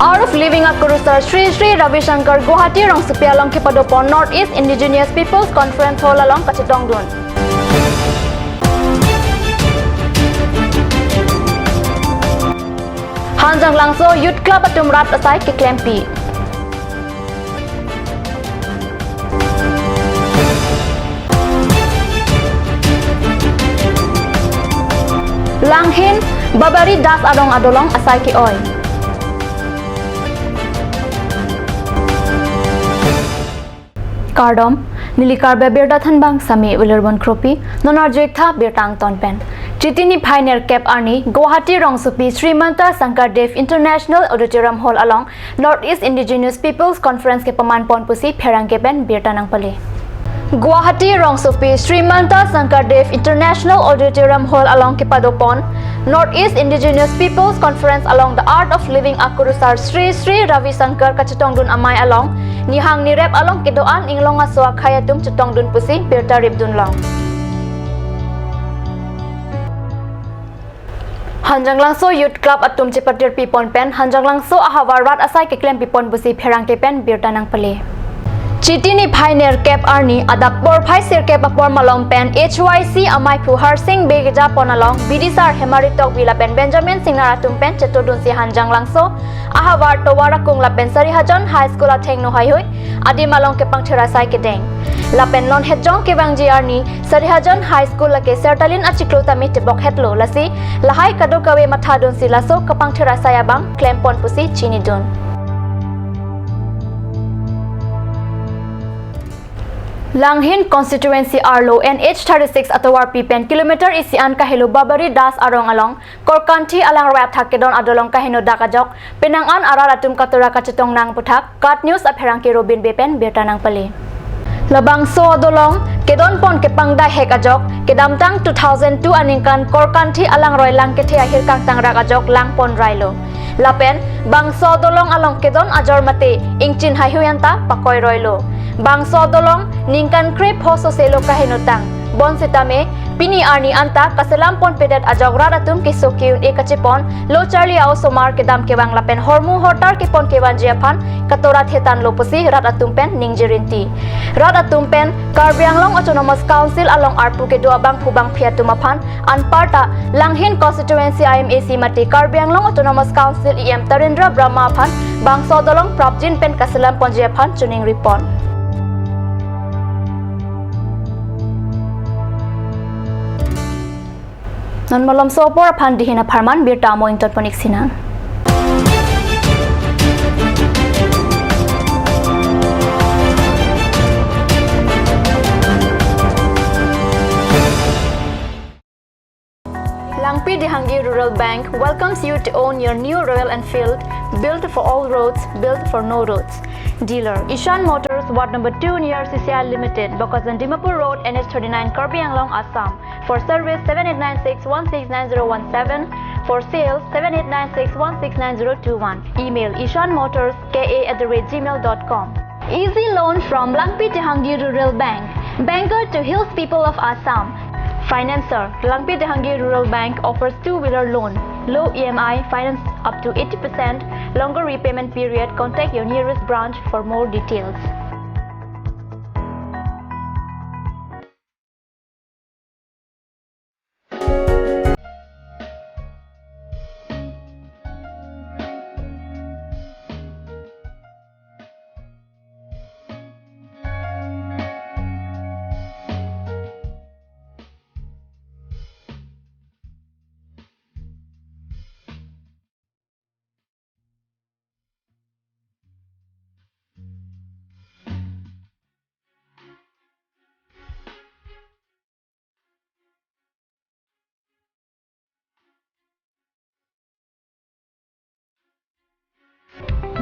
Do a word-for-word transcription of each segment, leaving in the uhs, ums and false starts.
Art of Living akurusar Sri Sri Ravi Shankar Guwahati rongsopi along kepadopon North East Indigenous Peoples Conference Hall along kachetongdun. Hanjanglangso Youth Club atum rat asai keklempi. Langhin, Babari Das arong adolong asai ke-oi. Kardom, neli Karbi Abirta Thanbang Sami Wilarbon Kropi, non arju-ik tha birta angton pen. Chiti niphai nerkep arni, Guwahati rongsopi Srimanta Sankardev International Auditorium Hall along, North East Indigenous Peoples Conference kepamanpon pusi pherangke pen birta nangpale. Guwahati rongsopi Srimanta Sankardev International Auditorium Hall along kepadopon North East Indigenous Peoples Conference along the Art of Living akurusar Sri Sri Ravi Shankar kachetongdun amei along, nihang nirep along kedo-an inglong aso akhei atum chetongdun pusi birta ripdunlong. Hanjanglangso Youth Club atum chepatirpipon pen Hanjanglangso ahavar rat asai keklempipon pusi pherangke pen birta nangpale. Chiti niphai nerkep arni adap porphai sirkep apor malom pen H Y C amaiphu Harsing Bey kejapon along Bidisar Hemari Tokbi lapen Benjamin Singnar atum pen chetongdunsi Hanjanglangso ahavar tovar akung lapen Sarihajan High School athengno heihui adim along kepangthir asai kedeng. Lapen non hetjong kevangji arni Sarihajan High School lake Sertalin achiklo tame tebok hetlo, lasi lahai kadokave mathadunsi laso kepangthir asai abang klempon pusi chinidun. Langhin constituency arlo N H thirty-six atovarpi pen kilometer isi an kahelo Babari Das arong along Korkanthi alangroi athak kedon adolong kaheno dak ajok penang an arat atum katora kachetong nang puthak KAT News apherangke Robin Bey pen birta nangpale. Labangso adolong kedonpon kepangdai hek ajok kedamtang two thousand two aningkan Korkanthi alangroi lang kethe ahirkang tangrak ajok langpon railo. Lapen bangso adolong along kedon ajor mate ingchin heihui anta pakoi roilo. Bangso adolong ningkan krepho soselo kaheno tang. Bonsitame pini arni anta kaselam ponpedet ajok rat atum keso ke-un-e kachepon, lo charli a-osomar kedam kevang lapen hormu hortar kepon kevangji aphan katora thetanlo pusi rat atum pen ningje rinti. Rat atum pen Karbi Anglong Autonomous Council along arpu kedo abangphu bangphi atum aphan anparta Langhin constituency I M A C mate Karbi Anglong Autonomous Council E M Tarendra Brahma aphan bangso adolong prapjin pen kaselam ponji aphan choningri pon. Non malomso apor aphan dihin apharman birta amo ingtonpon-ik sinang. Langpi Dehangi Rural Bank welcomes you to own your new Royal Enfield, built for all roads, built for no roads. Dealer, Ishan Motors, Ward number two near C C I Limited, Bokajan Dimapur Road, N H thirty-nine, Karbi Anglong, Assam. For service, seven eight nine six one six nine zero one seven. For sales, seven eight nine six one six nine zero two one. Email ishan motors K A at the rate gmail dot com. Easy loan from Langpi Dehangi Rural Bank, banker to hills people of Assam. Financer, Langpi Dehangi Rural Bank offers two-wheeler loan, low E M I, finance up to eighty percent, longer repayment period. Contact your nearest branch for more details.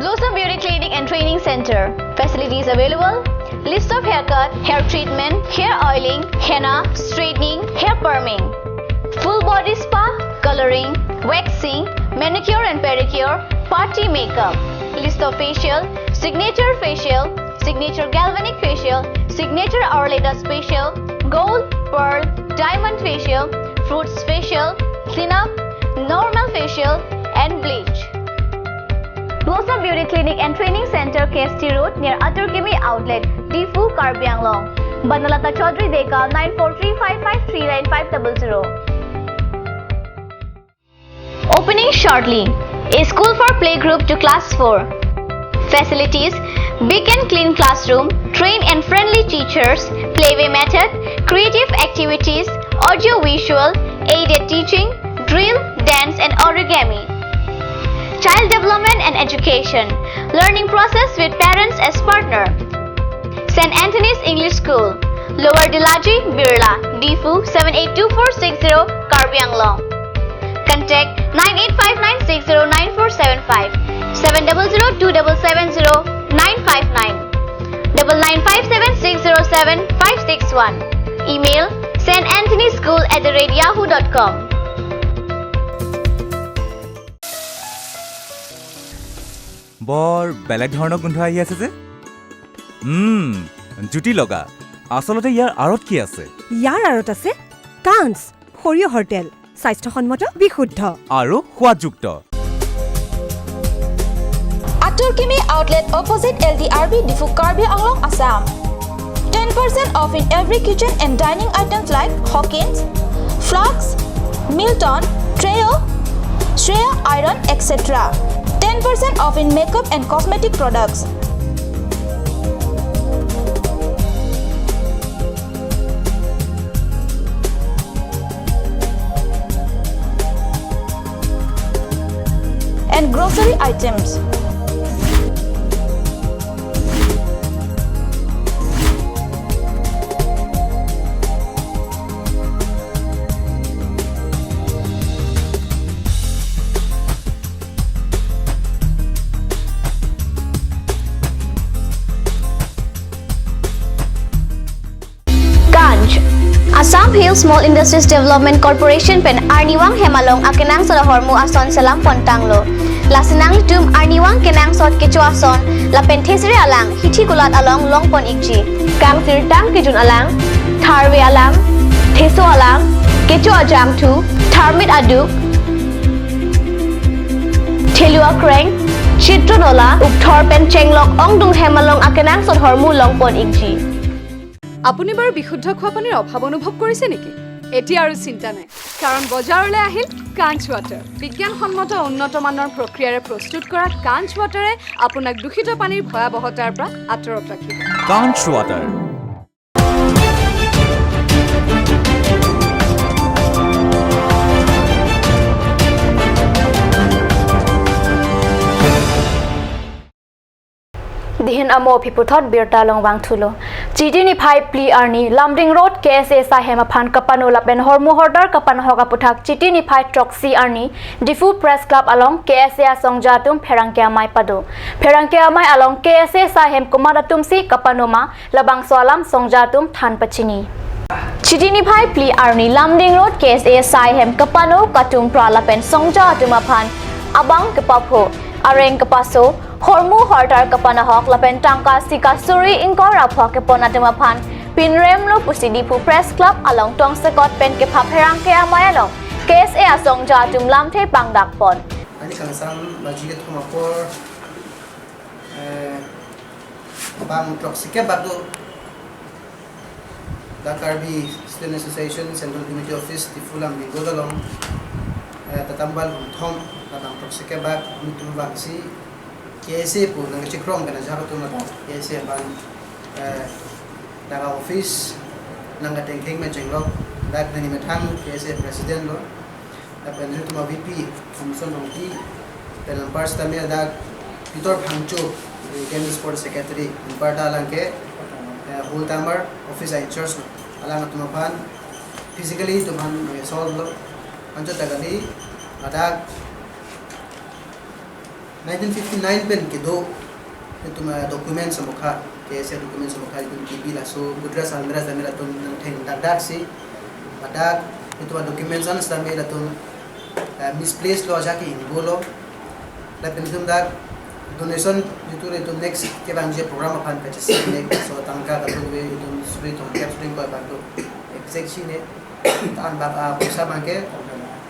Blossom Beauty Clinic and Training Center. Facilities available: lift off haircut, hair treatment, hair oiling, henna, straightening, hair perming, full body spa, coloring, waxing, manicure and pedicure, party makeup, lift off facial, signature facial, signature galvanic facial, signature hourly dust facial, gold, pearl, diamond facial, fruits facial, cleanup, normal facial, and bleach. Blossom Beauty Clinic and Training Center, K S T Road, near Atur Kimi Outlet, Diphu, Karbi Anglong. Banalata Chaudhary Deka, nine four three five five three nine five double zero. Opening shortly. A school for playgroup to class four. Facilities: big and clean classroom, trained and friendly teachers, playway method, creative activities, audio visual, aided teaching, drill, dance and origami. Child development and education. Learning process with parents as partner. Saint Anthony's English School, Lower Dilaji, Birla, Diphu, seven eight two four six zero, Karbi Anglong. Contact nine eight five nine six zero nine four seven five, seven double zero two double seven zero nine five nine, double nine five seven six zero seven five six one. Email: saint anthony school at the rate yahoo dot com. বৰ বেলেগ ধৰণৰ গোন্ধ আহি আছে যে। উম, জুতি লগা। আচলতে ইয়াৰ আঁৰত কি আছে? ইয়াৰ আঁৰত আছে কাঞ্চ, সৰিয়হৰ তেল, স্বাস্থ্যসন্মত, বিশুদ্ধ। আৰু সোৱাদযুক্ত। Atur Kimi Outlet, opposite L D R B, Diphu, Karbi Anglong, Assam. Ten percent off in every kitchen and dining items like Hawkins, Flux, Milton, Treo, Shreya Iron, et cetera. Ten percent off in makeup and cosmetic products. And grocery items. Kanch. Assam Hill Small Industries Development Corporation pen arnivang hem along akenangsot ahormu ason selam pon tanglo. Lasi nanglitum arnivang kenangsot kecho ason lapen thesere alang hithi kulat along long pon ikji. Kangsirtang kejun alang, tharve alang, theso alang, kecho ajangthu, tharmit aduk, thelu akreng, chitro nola, ukthor pen chenglok ongdung hem along akenangsot ahormu long pon ikji. আপুনি বাৰু বিশুদ্ধ খোৱা পানীৰ অভাৱ অনুভৱ কৰিছে নেকি? এতিয়া আৰু চিন্তা নাই, কাৰণ বজাৰলৈ আহিল কাঞ্চ ৱাটাৰ। বিজ্ঞানসন্মত উন্নত মানৰ প্ৰক্ৰিয়াৰে প্ৰস্তুত কৰা কাঞ্চ ৱাটাৰে আপোনাক দূষিত পানীৰ ভয়াৱহতাৰ পৰা আঁতৰত ৰাখিব। কাঞ্চ water. Dihin amo aphi puthot birta along vangthulo. Chiti niphai phli arni Lumding Road K S A asai hem aphan kapano lapen hormu hortar kapanahok aputhak Chiti niphai throksi arni Diphu Press Club along K S A asongja atum pherangke amei pado. Pherangke amei along K S A asai hem komat atumsi kapano ma, labangso alam songja atum than pachini. Chiti niphai phli arni Lumding Road K S A asai hem kapano, katung pra lapen songja atum aphan abang kepapho, areng kepaso, hormu hortar kapanahok lapen tangka sika suri ingkoi ra pho kepon atum aphan pinremlo pusi Diphu Press Club along tongsekot pen kepha pherangke amei along K S A asongja atum lamthe pangdak pon. Ani kangsam baji kethom apor, eh, bang throksi kebak do. The Karbi Student Association Central Committee Office Diphu Lumding Road along, eh, tatambal hum thom, labang throksi kebak, hum tum bangsi K S A pu nangchekrong pen ajahak atum ladak K S A abang, eh, ladak office nangkatengtheng mechenglok, dak neli methang K S A president lo. Lapen nelitum a-V P Thomson Rongpi, pen anpar sitame ladak Peter Phangcho, Game Sports Secretary, anparta alang ke, eh, whole timer office in-charge lo. Alang atum aphan physically itum aphan, eh, solve lo. Anchot ta kali, ladak nineteen fifty-nine pen kedo itum a-documents amokha, K S A documents amokha itum T V laso Godrej almirah almirah atum nangtheng dakdaksi, ladak itum a-documents an sitame latum, eh, misplaced lo, ajahak ke ingbo lo. Lapen itum dak donation jitu itum next kevangji program aphan kachesik ne, so tangka kadokave itum suri thomkep suri ingkoi bak do, exact si ne, ta-an bak apoisa abang ke,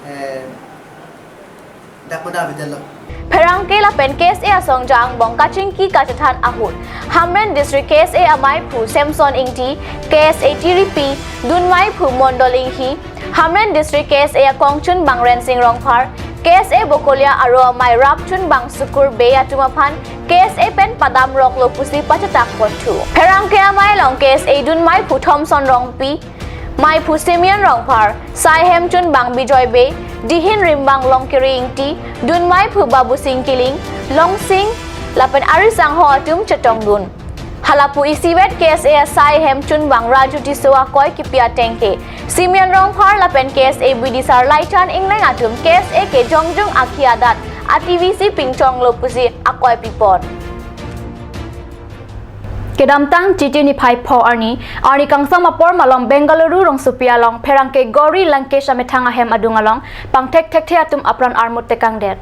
eh, Dak pada betel lo. Pherangke lapen K S A asong ja angbong kachingki kachethan ahut, Hamren District K S A amei phu Samson Ingti, K S A tiripi dunmei phu Mondol Inghi, Hamren District K S A akongchunbang Rensing Rongphar, K S A Bokolia aro amei rapchunbang Sukur Bey atum aphan K S A pen padam roklo pusi pachetak ponthu. Pherangke amei along K S A dunmei phu Thomson Rongpi, mei phu Simeon Rongphar, sai hemchunbang Bijoy Bey, dihin rimbang Longkiri Ingti, dunmei phu Babusing Kiling, Longsing, lapen ari sangho atum chetongdun. Halapu isivet K S A asai hemchunbang Raju Tisso akoi kipi atengke, Simeon Rongphar lapen K S A bidisar Laichan Engleng atum K S A ke jongjung akhi adat ativisi pingchonglo pusi akoi pipon. Kedamtang Chiti niphai pho arni, arni kangsam apor malom Bengaluru rongsopi along pherangke Gauri Lankesh amethang ahem adung along pangthek thekthe atum apran armut tekangdet.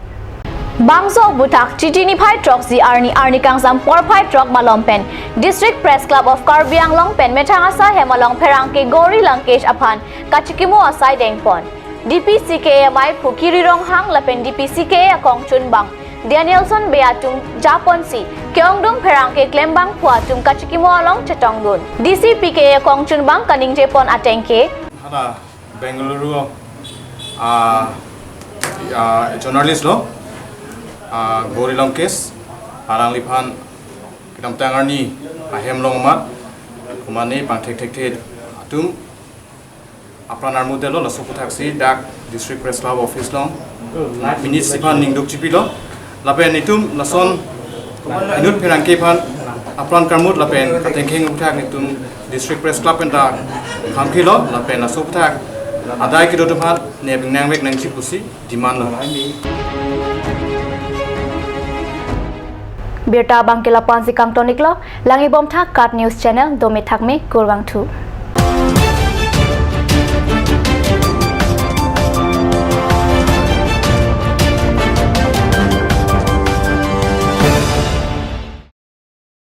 Bangso aputhak Chiti niphai throksi arni, arni kangsam porphai throk malom pen District Press Club of Karbi Anglong pen methang asai hem along pherangke Gauri Lankesh aphan kachikimo asai dengpon. D P C K A amei phu Kiri Ronghang lapen D P C K A akongchunbang Danielson Bey atum japonsi ke-ongdung pherangke klembang phu atum kachikimo along chetongdun. D C P K A akongchunbang kaningjepon atengke, hala Bengaluru, ah, ah, journalist lo, ah, Gauri Lankesh, alangliphan kedamtang arni ahem along amat, kumane pangthek thekthe atum apran armut detlo, laso aphuthaksi dak District Press Club office along minutes iphan ningduk chipilo. Lapen itum lason inut pherangke aphan apran karmut lapen katengkheng aputhak itum District Press Club pen ta khamkhilo, lapen laso aputhak adai kedo atum aphan ne bingnang vek nangji pusi demand lo. Birta abangke la-ansi kangton-iklo, langbomtha KAT News Channel, dome thakme, kurvangthu.